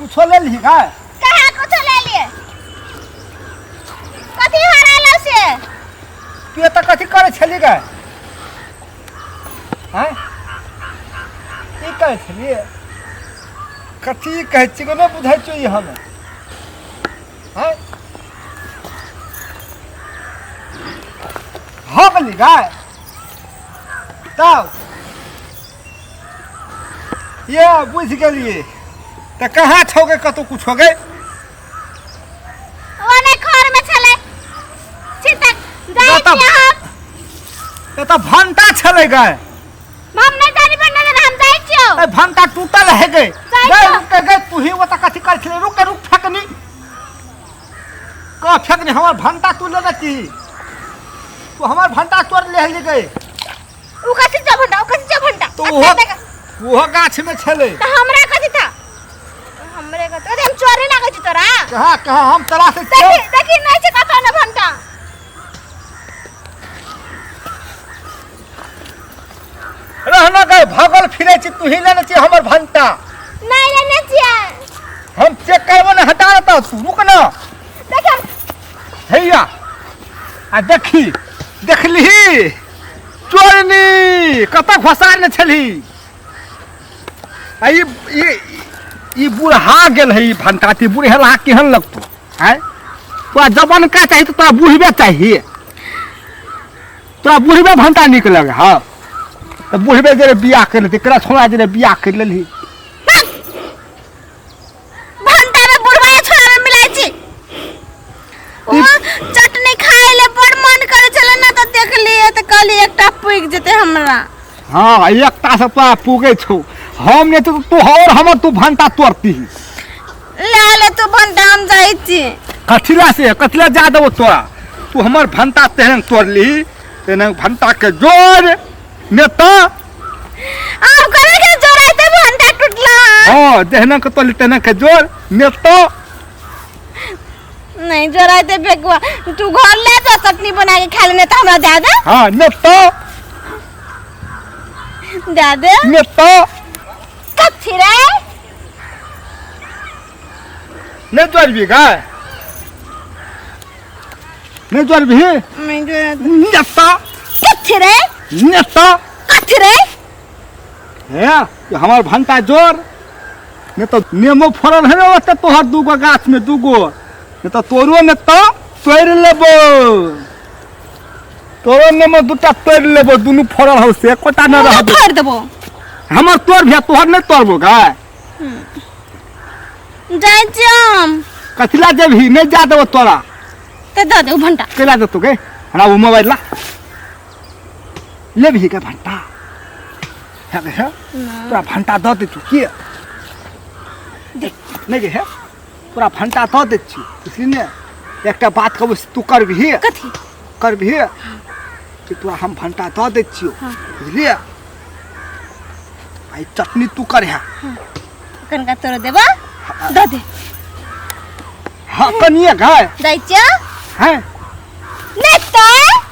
कुछो ले ली का? कहाँ कुछो ले लिए? कथी हरालो से? तू एतऽ कथी करै छली गे? आँय, की करै छली? कथी कहै छी नहि बुझै छियौ ई हम। आँय, भऽ गेली गाय तब ये बुझि गेलियै तऽ कहाँ छौ गे? कतहु कुछो गे? ओ नहि, घर में छलै। चिंता जाइ तऽ- छी हम। एतऽ भंटा छलै गे। हम नहि जानी पर नजर, हम जाइ छियौ। ए, भंटा टूटल है गे। जाइ गे छौ। रुक गे, तू ही ओतऽ कथी करै छलै? रुक गे, रुक, फेकनी कह, फेकनी हमर भंटा तू लेने छी। तू हमर भंटा तोड़ ले गे। उ कथी छौ भंटा? उ कथी छौ भंटा? तो अच्छा, ओहो देख। ओहो गाछ में छलै। तऽ हमरा कथी था? हमरे कथी? अरे, हम चोरे लागै छी तोरा? कहाँ कहाँ हम तोरा से देखी देखी, नहि छै कतौ ने भंटा। रहना गए, भागल फिरे छी। तू ही लेने छी हमर भंटा। नहि लेने छियै। हम चेक करबो ने, हटा देता। तू रुक ना। देख हम। हैया आ देखी, देखलिही चोरनी कतऽ घोसारने छलही? आ ई ई ई बुढ़हा गेल है ई भंटा। ती बुढ़ेला केहन लगतो? आँय, तोरा जबनका चाही तऽ तोरा बुढ़बे चाही। तोरा बुढ़बे भंटा नीक लगे? हँ, तऽ बुढ़बे जे बियाह कर लेती, केकरा छोड़ा जे बियाह कर लेलही? भंटा में बुढ़वा छोड़ा में मिलाइ छी। ओ चटनी खाय ले बड़ मन करे छले ना, तऽ देखलिए तऽ कहलिए एकटा पुगि जेतै हमरा। हाँ, एकटा से तोरा पुगे छौ। हम नहीं तो तू और हमर तू भंटा तोड़ती। ले ले तू भंटा, हम जाइ छी। कथिला से कथिला जा देबो तोरा? तू हमर भंटा तेहन तोड़ली तेहन भंटा के जोड़ ने तो आब करे के जोड़ाइते भंटा टूटला। हाँ, जेहना के तोड़ली तेहन के जोड़ ने तो। नहीं जोड़ाइते बेगुआ, तू घर ले जा, चटनी बना के खा लेने, तो हमरा दे दे। हाँ, ने तो। दे दे। ने तो। कथी रे? नहीं जोड़बी गाय? नहीं जोड़बी? नहीं जोड़ाइते। ने तो। कथी रे? ने तो। कथी रे? हे, हमर भंटा जोड़ नहीं तो। नेमो फड़ल है ना ओते तोहर दूगो गाछ में दूगो, नहीं तो तोरो ने तो तोड़ लेबो। तोरो नेमो दूटा तोड़ लेबो। दुनू फड़ल हौ से एकोटा न रहबो। फोड़ देबो। हमर तोड़ भैया, तोहर नहीं तोड़बो गाय। जाइ छी हम। कथिला जेबही? नहीं जा देबो तोरा। तऽ दऽ दे उ भंटा। केला देतो गे? हमरा ओ मोबाइल ला। लेबही के भंटा? हे गे, हे, तोरा भंटा दऽ दै छी। की नहि गे? हे, तोरा भंटा दऽ दै छी, बुझली ने? एकटा बात कहबो से तू करबिही? कथी? करबिही कि तोरा हम भंटा दऽ दै छियौ, बुझलियै? आई चटनी तू कर है। कनका तोरा देबा, दऽ दे। हाँ, कनिए गाय। जाइ छियौ। हैं? नहि तऽ।